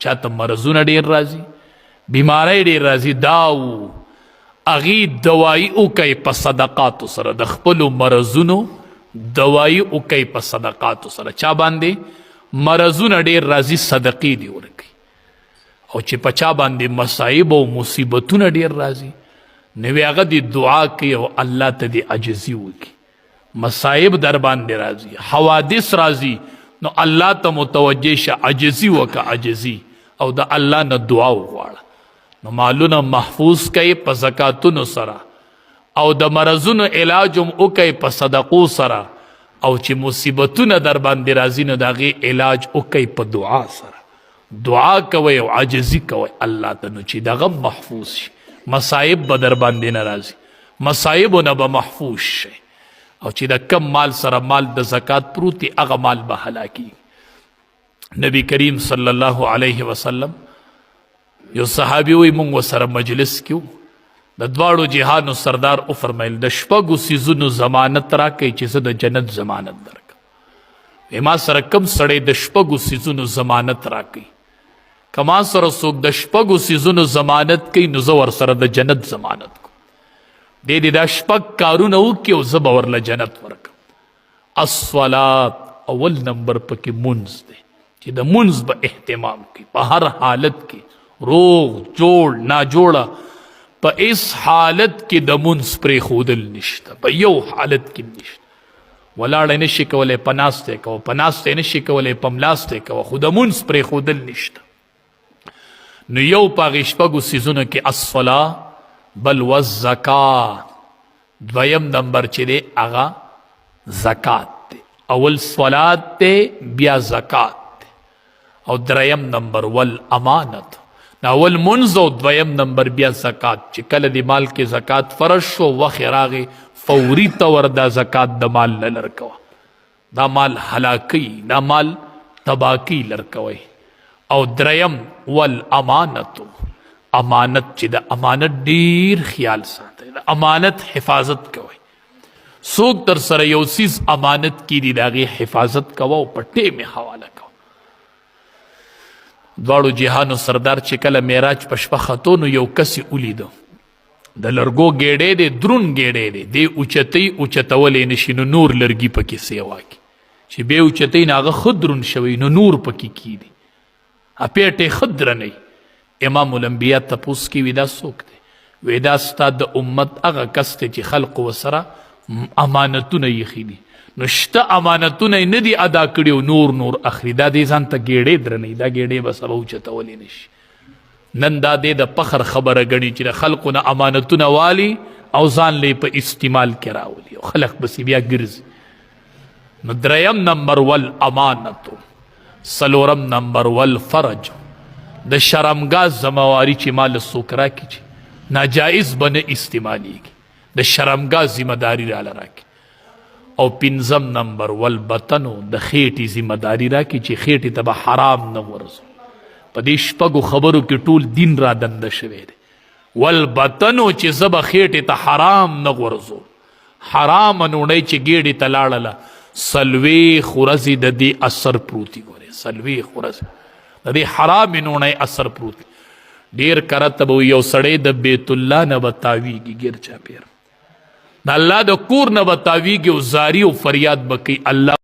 چاته مرزونه ډیر راځي، بیماری ډیر راځي، داو اغي دوايي او کوي په صدقات سره، د خپل مرزونو دوايي او کوي په صدقات سره. چا باندې مرزونه ډیر راځي، صدقې دی ورکي. او چې په چا باندې مصايب او مصیبتونه ډیر راځي، نو هغه دی دعا کوي او الله ته دی عاجزي وکي. مصائب در باندې راځي، حوادث راځي، نو الله ته متوجه شه، عاجزي وکه، عاجزي، او د الله نه دعا وغواړه. نو مالونه محفوظ کړئ په زکاتونو سره، او د مرضونو علاج هم وکړئ په صدقو سره، او چې مصیبتونه در باندې راځي نو د هغې علاج وکړئ په دعا سره. دعا کوئ او عاجزي کوئ الله ته، نو چې دغه محفوظ شي، مصائب به در باندې نه راځي، مصائبو نه به محفوظ شي. او چې د کم مال سره مال د زکات پروت دی، هغه مال به هلاکي. نبی کریم صلی الله علیه وسلم یو صحابي وی مونږ سره مجلس کیو، د دواړو جهانو سردار او فرمایل د شپږو سیزونو ضمانت راکړئ چې زه د جنت ضمانت درکړم. ما سره کم سړی د شپږو سیزونو ضمانت راکړي، کما سره څوک د شپږو سیزونو ضمانت کوي، نو زه ورسره د جنت ضمانت کوم. دې دې دا شپږ کارونه وکړي او زه به ورله جنت ورکړم. الصلات، اول نمبر پکې مونځ دی، چې د مونځ به اهتمام کوي په هر حالت کې، روغ جوړ نا جوړه، په اس حالت کې د مونځ پرې خودل نشته، په یو حالت کې نشته. ولاړ نشي کولای، پناسته کو، پناسته نشي کولای، پملاسته کو، خو د مونځ پرې خودل نشته. نو یو پاغې شپږو سیزونو کې الصلا بل والزکا، دویم نمبر چې دی هغه زکات دی. اول صلات دی، بیا زکات دی، او دریم نمبر ول امانت. اول منځ او دویم نمبر بیا زکات. چې کله دی مال کې زکات فرض شو، وخت راغی، فوري طور دا زکات د مال نه لرکوه. دا مال هلاکی، دا مال تباکی لرکوي. او دریم ول امانت، امانت، چې د امانت ډیر خیال ساتي، د امانت حفاظت کوي. څوک تر سره یو څیز امانت کی دی، د هغې حفاظت کوه او په ټیمې حواله کوه. دواړو جهانو سردار چې کله معراج په شپه ختو، نو یو کس یې ولیده، د لرګو ګېډې دی، درون ګېډې دی، دی اوچتۍ اوچتولی نشي، نو نور لرګي پکې سیوا کی، چې بیا اوچتۍ نه هغه ښه درون شوی، نو نور پکې کیدي، اپیټې ښه درنی. امام الانبیا تپوس کی وی دا څوک دی؟ وی دا ستا د امت هغه کس دی چې خلقو وسره امانتونه یې دي، نو شته امانتونه نه دي ادا کړي او نور نور اخلي. دا دې ځان ته ګېډې درنې، دا ګېډې به سبا اوچتولی نشي. نن دا دې د فخر خبره ګڼي چې د خلقو نه امانتونه والي او ځان لې په استعمال کې راولي او خلق بس بیا ګرځي. نو دریم نمبر ول امانت، څلورم نمبر ول فرج، د شرمګاه ذمہواری چې مال څوک راکړي چې ناجایز به نه استعمالیږي، د شرمګاه ذمہ داری راله راکړي. او پنځم نمبر ول بطنو، د خېټې ذمہ داری راکړي چې خېټې ته به حرام نه ورځو. په دې شپږو خبرو کې ټول دین را دنده شوی دی. ول بطنو، چې زه به خېټې ته حرام نه غورځو. حرام نوړی چې ګېډې ته لاړله، 40 ورځې د دې اثر پروتي. ګورې، 40 ورځې د دې حرام نوړی اثر پروتي. ډیر کرته به یو سړی د بیت الله نه به تاویږي، ګیر چاپیر د الله د کور نه به تاویږي او زاری او فریاد به کوي الله.